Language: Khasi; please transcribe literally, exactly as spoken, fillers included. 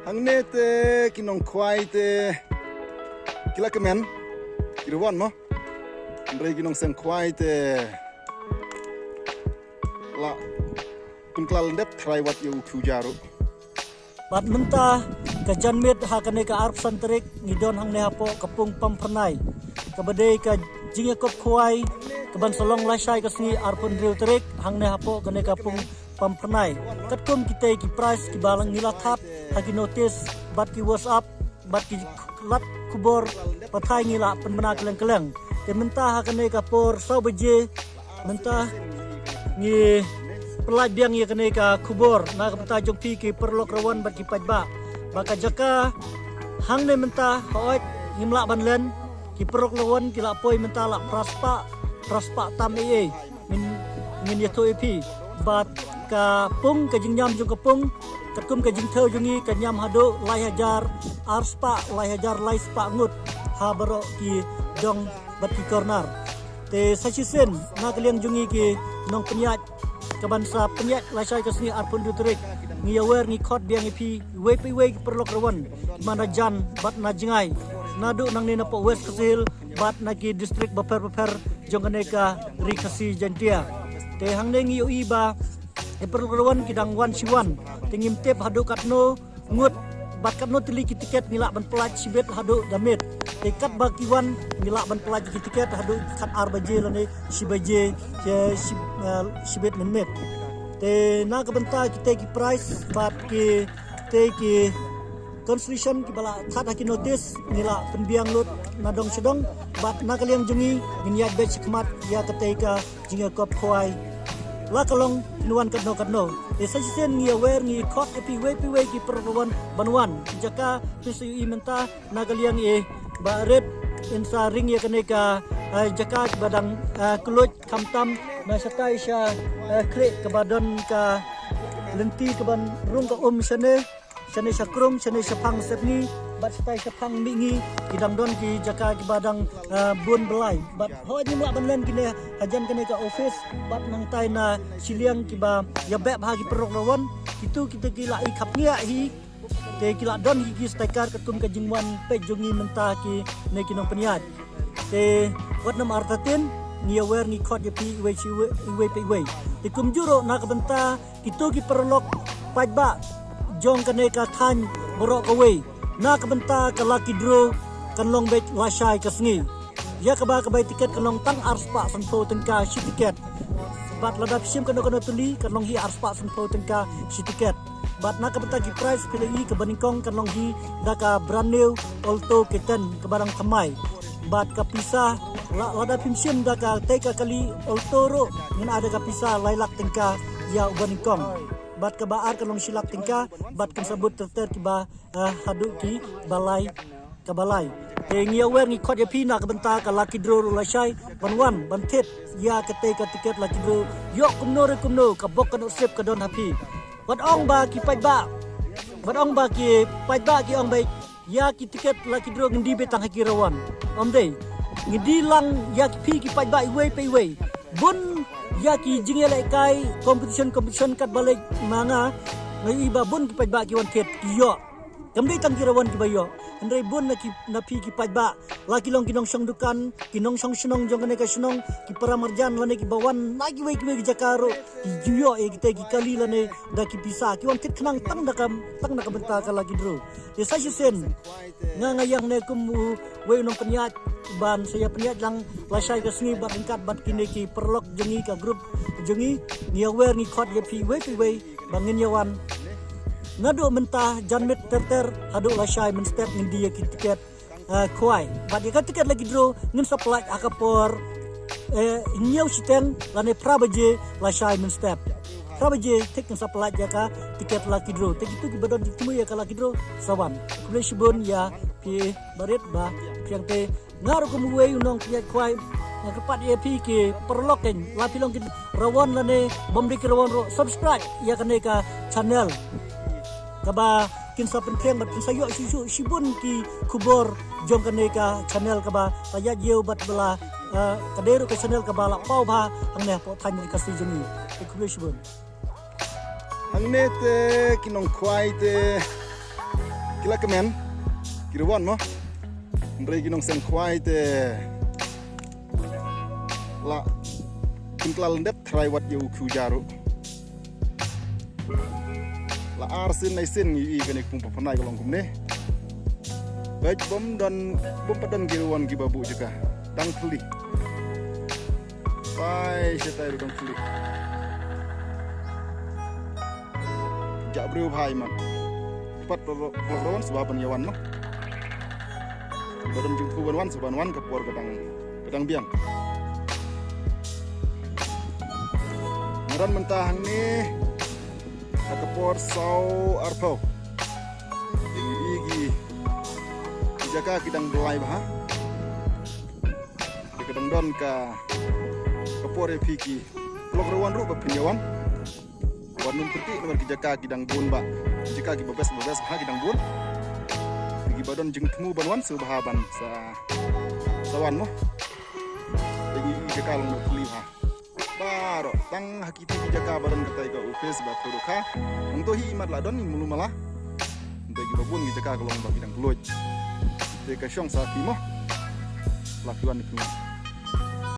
Hangne te ki nongkhwai te ki la kmen, ki ruh wan mo. Hynrei ki nongseng khwai te la pynkylla lyndet trai wat ïa u khuja ruh. Bad mynta ka janmiet ha kane ka arphew san tarik ngi don hangne hapoh ka pung Pamphyrnai kaba dei ka jingïakop khwai kaban sa long lashai ka sngi arphew hynriew tarik hangne hapoh kane ka pung Pamphyrnai. Katkum kitei ki prize kiba la ngi la thad ha ki notice bad ki WhatsApp bad ki lad khubor pathai ngi la pynbna kylleng kylleng. Te mynta ha kane ka por saw baje mynta ngi pyllait biang ïa kane ka khubor na ka bynta jong phi ki paralok rawan bad ki paidbah ba ka jaka hangne mynta hooid ngim lah ban len, ki paralok rawan ki la poi mynta la phra spah, phra spah tam ei ei. Ngin, ngin ïathuh ïa phi bad ka pung, ka jingñiam jong ka pung katkum ka jingthew jong ngi ka ñiam haduh lai hajar ar spah, lai hajar lai spah ngut ha baroh ki dong bad ki corner. Te sa shisien na ka liang jong ngi ki nongpynïaid kaban sa pynïaid lashai ka sngi arphew hynriew tarik, ngi ïawer ngi khot biang ïa phi iwei pa iwei ki paralok rawan, ki man na jan bad na jngai, naduh nangne napoh West Khasi Hills bad na ki district bapher bapher jong kane ka Ri Khasi Jaiñtia. Te hangne ngi ïohi ba ki paralok rawan ki dang wan shi wan, te ngim tip haduh katno ngut bad katno tylli ki tiket ngi lah ban pyllait shibit haduh da miet. Te katba ki wan ngi lah ban pyllait ki tiket haduh khatar baje lane shi baje, shi, shi, eh, shibit mynmiet. Te na ka bynta kitei ki prize bad kitei ki consolation kiba la thad ha ki notice ngi la pynbiang lut na dong sha dong bad na ka liang jong ngi ngin ïaid beit shakhmat ïa katei ka jingïakop khwai. La ka long kin wan katno katno. Te sa shisien ngi ïawer ngi khot ïa phi iwei pa iwei ki paralok rawan ban wan. Jaka phi sa ïohi mynta na ka liang i Bah Rit in sa ring ïa kane ka, eh, jaka ba dang, eh, kylluid khamtam na shatai sha, eh, khlieh kaba don ka lynti kaban rung ka um shane, shane sha krum, shane shaphang sepngi bad shatai shaphang mihngi ki dang don ki jaka kiba dang, eh, bun blai. Bad hooid ngim lah ban len kine hajan kane ka office bad nangtai na shiliang kiba ïabeh bha ki paralok rawan, kito kito ki la i khapngiah hi. Te ki la don hi ki sticker katkum ka jingwan peit jong ngi mynta kine ki nongpynïaid. Te wat nym artatien, ngi ïawer ngi khot ïa phi iwei shi iwei, iwei pa iwei. Te kumjuh ruh na ka bynta kito ki paralok paidbah jong kane ka thaiñ baroh kawei, na ka bynta ka lucky draw kan long beit lashai ka sngi. Ïa kaba ka bai tiket kan long tang ar spah sanphew tyngka shi tiket. Bad lada phi shim kano kano tylli kan long hi ar spah sanphew tyngka shi tiket. Bad na ka bynta ki prize phi la i kaba nyngkong kan long hi da ka brand new Alto K ten kaba dang thymmai. Bad ka pisa la, lada phim shim da katei ka kali Alto ruh ngin ai da ka pisa lai lak tyngka ïa uba nyngkong. Bad kaba ar kan long shi lak tyngka bad kan sa bud ter ter kiba, eh, haduh kiba lai, kaba lai. Te ngi ïawer ngi khot ïa phi na ka bynta ka lucky draw ruh lashai ban wan ban thied ïa katei ka tiket lucky draw. Ïoh kumno re kumno ka bok ka nusip ka don ha phi. Wat ong ba ki paidbah, wat ong ba ki paidbah ki ong ba ïa ki tiket lucky draw ngin die beit tang ha ki rawan. Ym dei. Ngin die lang ïa ki phi ki paidbah iwei pa iwei. Bun ïa ki jingïalehkai competition, competition katba leit ma nga, nga ïohi ba bun ki paidbah ki wan thied ki ïoh. Kam dei tang ki rawan kiba ïoh, hynrei bun na ki, na phi ki paidbah, la ki long ki nongshong dukan, ki nongshong shnong jong kane ka shnong, ki para marjan lane kiba wan na kiwei kiwei ki jaka ruh ki ju ïoh ïa kitei ki kali lane da ki pisa, ki wan thied khnang tang da ka, tang da ka bynta ka lucky draw. Te sa shisien nga, nga ïeng ne kum uwei u nongpynïaid ban sa ïa pynïaid lang lashai ka sngi bad ryngkat bad kine ki paralok jong ngi, ka group jong ngi, ngi ïawer ngi khot ïa phi iwei pa iwei ba ngin ïa wan naduh mynta janmiet ter ter haduh lashai mynstep ngin die ïa ki tiket, eh, khwai. Bad ïa ka tiket lucky draw ngin sa pyllait ha ka por, eh, hynñiew shiteng lane phra baje lashai mynstep. Phra baje thik ngin sa pyllait ïa ka tiket lucky draw. Te kito kiba don jingthmu ïa ka lucky draw sa wan. Khublei shibun ïa phi Bah Rit ba phi ïeng te. Nga ruh kum uwei u nongpynïaid khwai, nga kyrpad ïa phi ki paralok, kein la phi long ki rawan lane bym dei ki rawan ruh, subscribe ïa kane ka channel kaba kin sa pynphriang bad kin sa ïoh shuh shuh shibun ki khubor jong kane ka channel kaba la ïaid ïew bad ba la, eh, ka dei ruh ka channel kaba la paw bha hangne hapoh thaiñ Ri Khasi jong ngi. Te khublei shibun. Hangne te ki nongkhwai te La kmen ki ruh wan mo. Hynrei ki nongseng khwai te la pynkylla lyndet tharai wat ïa u khiew ja ruh. La ar sien lai sien ngi ïohi kane ka pung papanai ka long kumne. Bad bym don, bym pat don ki ruh wan kiba buh jaka. Dang thylli. Bai shatai ruh dang thylli. Jah briew bha ïa mat. Pat ruh ruh ruh wan shuwa ban ïa wan noh. Ba don jingthmu ban wan shuwa ban wan ka por ka dang, ka dang biang. Nga don mynta hangne ha ka por saw arphew. Ïa ngi ki, ki jaka ki dang blai bha. Te ka dang don ka, ka por ïa phi ki lok ruh wan ruh ba phin ïa wan. Wan nym pyrthei namar ki jaka ki dang bun bha. Ki jaka kiba best ba best bha ki dang bun. Te kiba don jingthmu ban wan sngewbha ban sa, sa wan mo. Te ki jaka long thylli bha. Baroh tang ha kiti ki jaka ba don katai ka office ba phi ruh kha. Hangto hi imat la don i mulu mala. Te kiba bun ki jaka ka long ba ki dang pynlut. Te ka shong sa phi mo. La phi wan phi wan.